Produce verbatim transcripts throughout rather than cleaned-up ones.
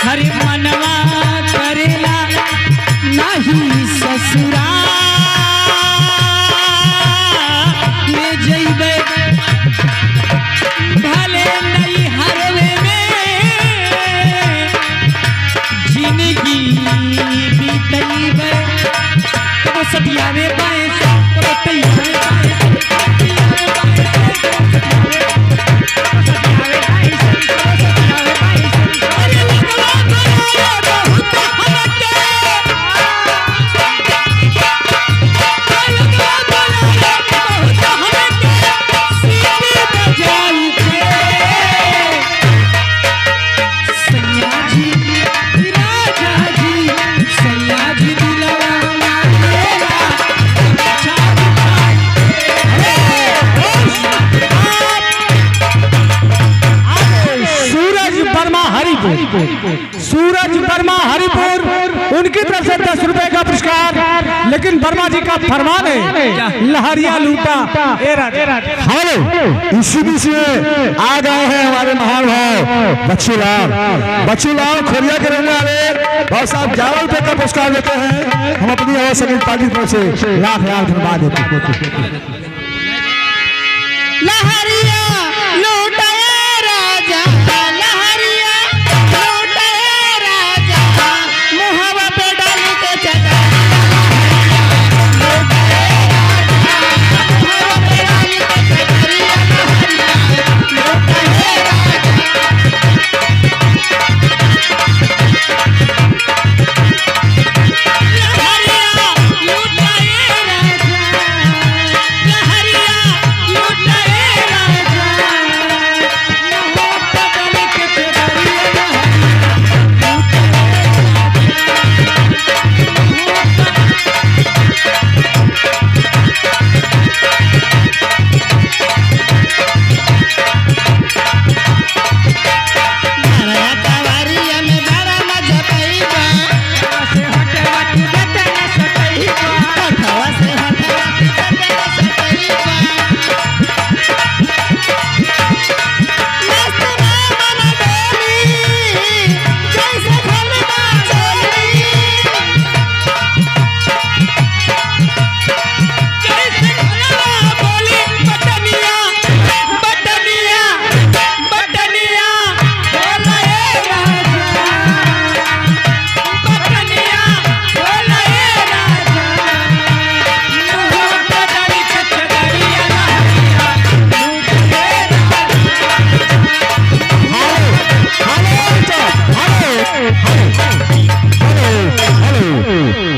हरे मनवा करेला नाही ससुरा में जइबे, भले नैहरवे में जिनगी बीतइबे। कबो सतियावे बाएं से, कबो तैयावे बाएं से, सतियावे बाएं से, कबो सतियावे बाएं से। सूरज वर्मा हरिपुर, सूरज वर्मा हरिपुर, उनकी तरफ से दस रुपए का पुरस्कार। लेकिन वर्मा जी का फरमान है, लहरिया लूटा। ए राजा। हेलो, इसी बीच में आ गए हैं हमारे महान भाव बच्चू लाल। बच्चू लाल खोरिया के रहने वाले भाई साहब, ग्यारह रुपए का पुरस्कार देते हैं। हम अपनी आवाज संगीत पार्टी की तरफ से लाख लाख धन्यवाद देते हैं। लहरिया लूटे राजा, लहरिया लूटे राजा, मुहवा पे डाल के चदरिया। लहरिया लूटे राजा, मुहवा पे डाल के चदरिया, लहरिया लूटे राजा।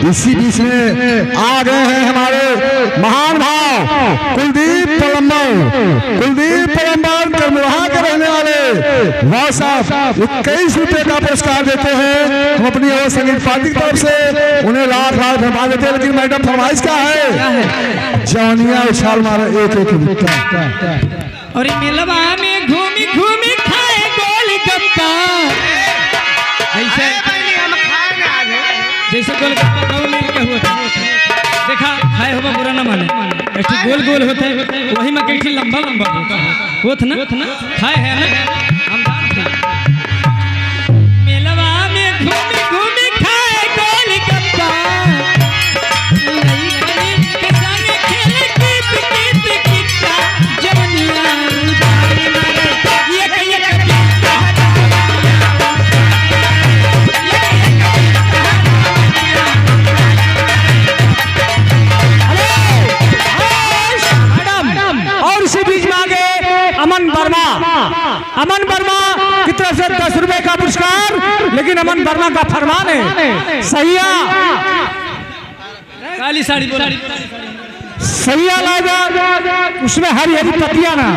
इसी बीच में आ गए हैं हमारे महान भाव कुलदीप पलम्बर। कुलदीप पलम्बर करमुरहा के रहने वाले भाई साहब इक्कीस रुपए का पुरस्कार देते हैं। हम अपनी और संगीत पार्टी की तरफ से उन्हें लाख लाख धन्यवाद देते हैं। लेकिन मैडम, फरमाइश क्या है? जवनिया उछाल मारे एक एक रुपया। और ई मेलवा में घूमी घूमी खाए गोलगप्पा। जैसे, जैसे गोलगप्पा गाँव में के होत है। देखा, खाए होबा बुरा ना माने। एक ठो गोल गोल होत है, वही में एक ठो लंबा लंबा होत है। होत ना? खाए है ना? हम जानत है। मेलवा में घूमी घूमी खाए गोलगप्पा। मैडम, और इसी बीच में आ गए अमन वर्मा। अमन वर्मा की तरफ से दस रुपए का पुरस्कार, लेकिन अमन वर्मा का फरमान है, सैया काली साड़ी बोला। सैया लादा, उसमें हरी हरी पत्तियां ना।